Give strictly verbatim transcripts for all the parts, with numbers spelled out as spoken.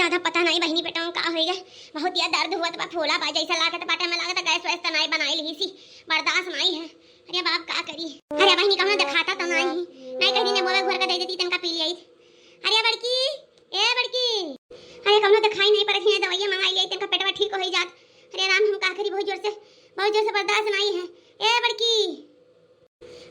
पता, पता नाई बहिनी पेटवा में का होई गए, बहुत या दर्द हुआ बा, फोला बा जैसा लागत बाटे, हमें लागत गैस वैस त नाई बनाई लिहिसी, बर्दाश्त नाई है। अरे बाप का करी। अरे बहिनी कौनो देखाता तो नाई, नाई कहीं ने बोले घर का दे देती तनका पी लियाई। अरे बड़की, ए बड़की, अरे कौनो देखाई नाई पड़त ही, दवाइया मंगाई लियाई तनका पेटवा ठीक होई जात। अरे राम हम का करी, बहुत जोर से, बहुत जोर से बर्दाश्त नाई है। ए बड़की,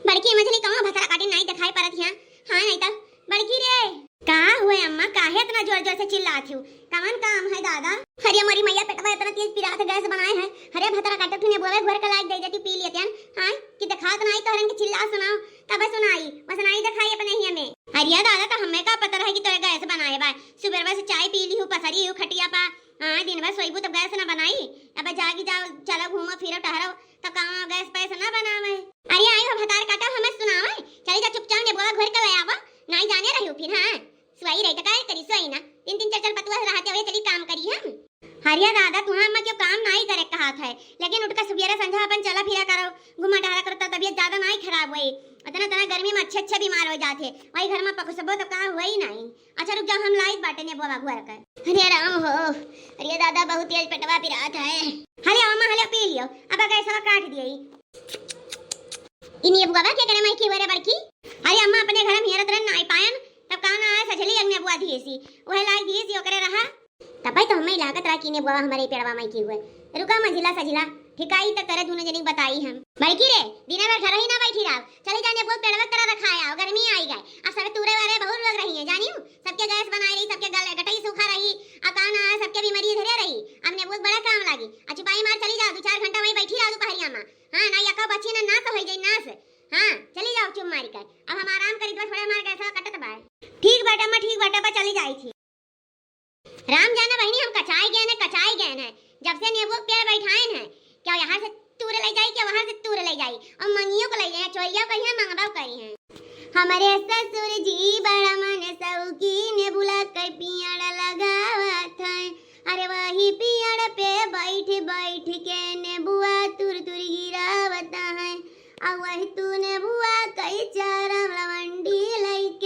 बड़की मझली कहाँ भतरा काटी नाई देखाई पड़त हिया। हाँ नाई तब बड़की रे। का हुए अम्मा, काहे इतना जोर जोर से चिल्लात हियो? कवन काम है दादा? अरे मोरी मैया पेटवा इतना तेज पिरात है, गैस बनाए है। अरे भतरा काटे ठुने बोवे घर का लाग दे देती पी लेते हैं। हाँ कि देखात नाई तोहरन के चिल्ला सुनाओ, तब सुनाई बस नाई देखाई अपने ही में। अरे दादा तो हमें का पता रहे कि तोरे गैस बनाए बा, सुबह से चाय पी ली हूँ पसरी हूँ खटिया पा। हाँ दिन भर सोईबू तब गैस ना बनाई। अब जागी जाओ, चलो घूमो फिरो टहरो, तो कहाँ गैस पैसा ना बनावे। अरे आई हो भतार काटा हमें सुनावे, चली जा चुपचाप नेबुआ घर के ले आवा, नाई जाने रही फिर। हाँ सुआई रही तो काय करी, सोई ना, तीन तीन चार चार पतुआ रहते हुए चली काम करी हम। हरिया दादा तुहाँ अम्मा क्यों काम नाई करे कहात है, लेकिन उठ का सुबेरा संझा अपन चला फिरा करो, घुमा टहरा करो तो तबियत ज्यादा नाई खराब होई। इतना इतना गर्मी में अच्छे अच्छे बीमार हो जाते, वही घर में पकुसबो तो का हुआ ही नाई। अच्छा रुक जाओ, हम लाइट बाटे नेबुआ घोर के। अरे राम हो, अरे दादा बहुत तेज पेटवा पिरात है। हले अम्मा हले पी लियो, अब गैसवा काट दिए। ई नेबुआ के करे माई की वरे बड़की? अरे अम्मा अपने घर में हेरत रहन नाई पायन, तब कहा ना आए सजली एक नेबुआ दिए सी, वह लाई दिए सी ओकरे रहा। तब तो हमें लागत रहा कि नेबुआ हमारे पेड़वा माई की हुए। रुका मझिला सझिला, ठिकाई त करे दुनो जनी बताई हम। बड़की रे, दिना भर घर ही ना बैठी रहो, चली जा नेबुआ पेड़वा तरह रखाया हो, गर्मी आई गए। अब सब तूरे वारे बहुत लोग रही है, जानियो, सबके गैस बनाए रही, सबके गल गटई सूखा रही, अब का ना है, सबके बीमारी धरे रही। अब नेबुआ बड़ा काम लागी। अब चुपाई मार चली जाओ, दो चार घंटा वहीं बैठी रहो दोपहरिया में। हाँ ना, या का बची ना नाश हो जाई नाश। हाँ चली जाओ चुप मारी कर, अब हम आराम करी, बस बड़ा मार गैस कटत बा। ठीक बाटे अम्मा, ठीक बाटे, बस चली जाई थी। राम जाना बहिनी, हम कचाई गए हैं, कचाई गए हैं। जब से नेबुआ के पेड़ बैठाए हैं, क्या यहाँ से तूर ले जाई, क्या वहाँ से तूर ले जाई, और मंगियो को ले जाए, चोरिया को यहाँ मंगवा करी हैं। हमारे ससुर जी बड़ा मन सौकी नेबुआ के पियड़ लगावत हैं। अरे वही पियड़ पे बैठ बैठ के नेबुआ तुर तुर गिरावत हैं। और वही तू नेबुआ कई चारा लवंडी लैके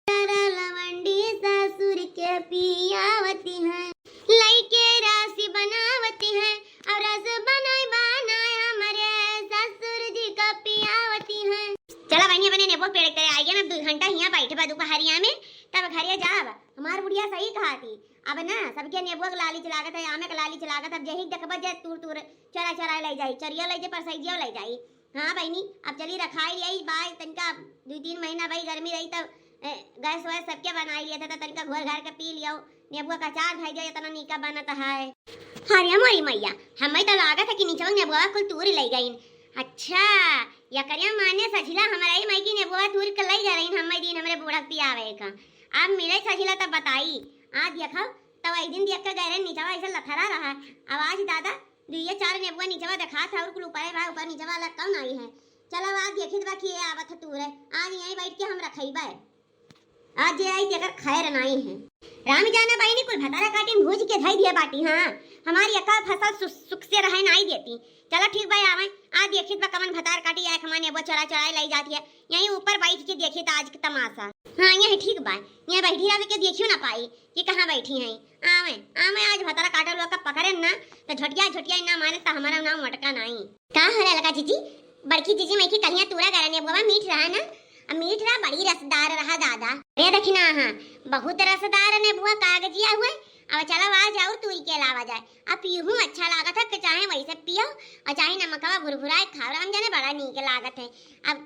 लवंडी ससुर के पियावती हैं, लइके रासी बनावती हैं, और रस बनाई बनाए हमरे ससुर जी का पियावती हैं। चला बहिनी, अपने नेबो पेड़ के तरे आई गए ना, दो घंटा हियाँ बैठबा दोपहरिया में, तब घरे जाब। हमार बुढ़िया सही कहा थी, अब ना सबके नेबो के लालिच लागत है, आमे के लालिच लागत, अब जेही देखबा जे तूर तूर चोरा चोरा ले जाई, चोरियो ले जाई, परसैजियो ले जाई। हाँ बहिनी, अब चली रखाई लियाई, बाय तनिका दुई तीन महीना भाई गर्मी रही तब, ए, गैस वैस सबके बनाई लिया था, तो तनिका घोर घार के पी लियो, नेबुआ का अचार भाई जो इतना नीका बनत है। अरे मोरी मैया, हमें तो लागत है कि नीचवा नेबुआ कुल तूर ले गईन। अच्छा, या करिया माने सझिला हमारे ही माई की नेबुआ तूर के ले जा रही, हमें दिन हमरे बूढ़ा पियावे का। अब मिले सझिला तब बताई। आ देखो, तब एक दिन देख के गए रहे नीचवा ऐसे लथरा रहा। अब आज दादा दुइये चार नेबुआ नीचवा देखात है, और कुल ऊपरे बा, ऊपर नीचवा वाला कौन आई है? चलो आज देखित बा कि ये आवत है तूरे, आज यहीं बैठ के हम रखइबे। आज जे आई तेकर खैर नाई है। राम जाना बहिनी कुल भतारा काटिन भूज के धई दिए बाटी। हाँ, हमारी अका फसल सु-, सुख से रहे नाई देती। चलो ठीक बा आवे, आज देखित बा कमन भतार काटी आए, हमार नेबुआ चोरा चोराई लाई जाती है, यहीं ऊपर बैठ के देखित आज के तमाशा। हाँ यही ठीक बा, यहीं बैठी रहे के देखियो ना पाई कि कहाँ बैठी हैं। आवे, आवे आज भतारा काटल लोग का पकड़े ना, तो झोटिया झोटिया ना मारे तो हमारा नाम मटका नाई। का हो ललका जीजी, बड़की जीजी मैं की कलियां तूरा गरा नेबुआ मीठ रहा ना? अब मीठ रहा, बड़ी रसदार रहा दादा। अरे देखी ना, हाँ, बहुत रसदार नेबुआ कागजिया हुए। अब चलो आज और तूरी के लावा जाए। अब पीहू अच्छा लागत है कि चाहे वैसे पियो और चाहे नमकवा भुरभुराए खाओ, राम जाने बड़ा नीक लागत है। अब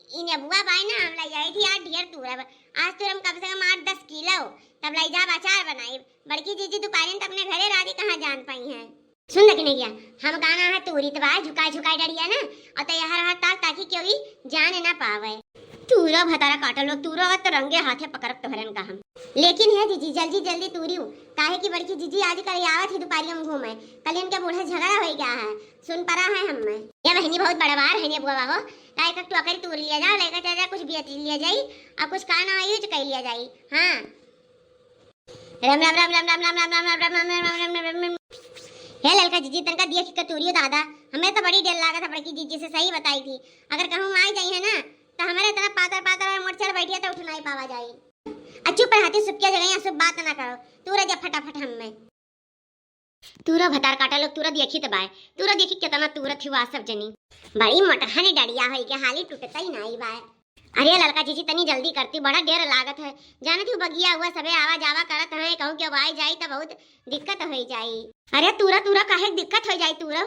ई नेबुआ बाय ना हम ले जाई थी आज ढेर तूरा, आज तूर हम कम से कम आठ दस किलो, तब ले जाब अचार बनाई। बड़की जीजी दुपारिन तो अपने घरे राजी कहाँ जान पाई हैं। सुन दखिनैया, हम गाना है तूरी तबाय झुकाए झुकाए डरिया ना, और तो यहाँ रहा ताक ताकि क्यों ही जाने ना पावे। तूरा भतारा काटल लोग, तूरा तो रंगे हाथे पकड़ब तोहरन का हम। लेकिन हे जीजी, जल्दी जल्दी तूरी, काहे कि बड़की जीजी आज कल आवत ही दुपारिया में घूमे, कल इनके बूढ़ा झगड़ा हो गया है, सुन पड़ा है हम में। ये बहिनी बहुत बड़वार है नेबुआ हो, का एक टोकरी तूर लिया जाओ, लेकर चल जा, कुछ बेच लिया जाई, और कुछ का ना यूज कर लिया जाई। हाँ। राम राम राम राम। हे ललका जीजी, तनका देख के तूरियो दादा, हमें तो बड़ी डर लागत है बड़की जीजी से, सही बताई थी। अगर कहूँ आ जाई है ना, तो हमारे इतना पातर पातर और मोटचर बैठिया तो उठ नहीं पावा जाई। आ चुप रहती, सुबकिया जगह यहाँ से बात ना करो। तूरा जा फटाफट हम में। तूरा भतार काटा लोग, तूरा देखी त बाय। तूरा देखी केतना तूरा थी वह सब जनी। बड़ी मोटहन डड़िया होई के हाली टूटता ही नाई बाय। अरे ललका जीजी तनी जल्दी करती, बड़ा डेर लागत है। जाने तू बगिया हुआ सबे आवा जावा करत है, कहूँ के आवाई जाई त बहुत दिक्कत होई जाई। अरे तूरा तूरा काहे दिक्कत होई जाई तूरा?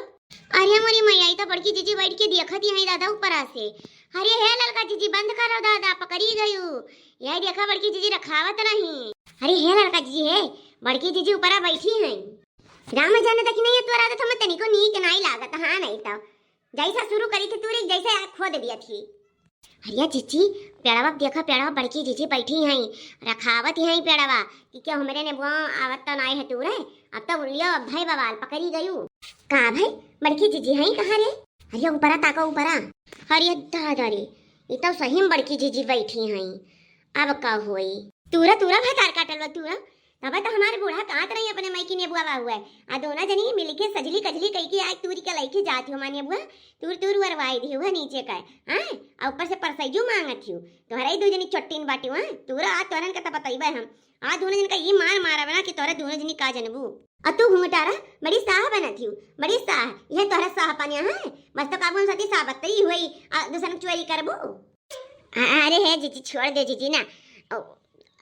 अरे मोरी मैया, ई त बड़की जीजी बैठ के देखत ही है दादा ऊपरा से। अरे हे ललका जीजी बंद करो दादा, पकड़ी गयू। यही देखा बड़की जीजी रखावत रही। अरे हे ललका जीजी हे, बड़की जीजी ऊपरा बैठी हैं। राम जाने देखी नहीं है तोरा तो हमें तनिको नीक नाई लागत, हाँ नहीं तो जैसा शुरू करी थी तूरी जैसे आँख खोद दिया थी। अरे जीजी, पेड़वा देखा, पेड़वा बड़की जीजी बैठी हैं, रखावत हैं पेड़वा कि क्या हमरे नेबुआ आवत तो नाई है तूरे। अब तो उलियो भाई बवाल पकड़ी गयू। का भाई, बड़की जीजी हैं कहाँ रे? अरे ऊपरा ताका ऊपरा। अरे दादा रे, ई तो सही में बड़की जीजी बैठी हैं। अब का होई? तूरा तूरा भतार काटल बा तूरा। तब तो हमारे बूढ़ा काट रही अपने माई की नेबुआ हुआ है। आ दोनों जनी मिलके सजली कजली कई के आए तूरी के लइके जाती हो माँ नेबुआ। तूर तूर वरवाई दी हुआ नीचे का। हाँ, आ ऊपर से परसैजू मांगत ही। तोहरा ही दो जनी चट्टीन बाटी हुआ। तूरा आ तोरन का तो बतइबे हम। आ दोनों जन का ये मार मारा बना कि तोहरा दोनों जनी का जनबू। आ तू घुंघटारा बड़ी साह बनत ही, बड़ी साह। यह तोहरा साह पानी है। बस तो काबू हम साथी साह बत्तरी हुई, आ दूसरन चोरी करबू। अ-, अरे हे जीजी, छोड़ दे जीजी ना। ओ,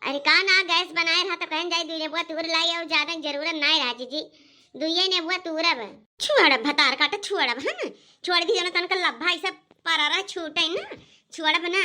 अरे का ना, गैस बनाए रहा तो कहन जाए दुई नेबुआ तूर लाई और ज्यादा जरूरत ना रहा जीजी, दुइये नेबुआ तूरब। छोड़ब भतार काटा, छोड़ब हम। छोड़ दी जना तनका लब्भा, ई सब परारा छूटे ना, छोड़ब ना।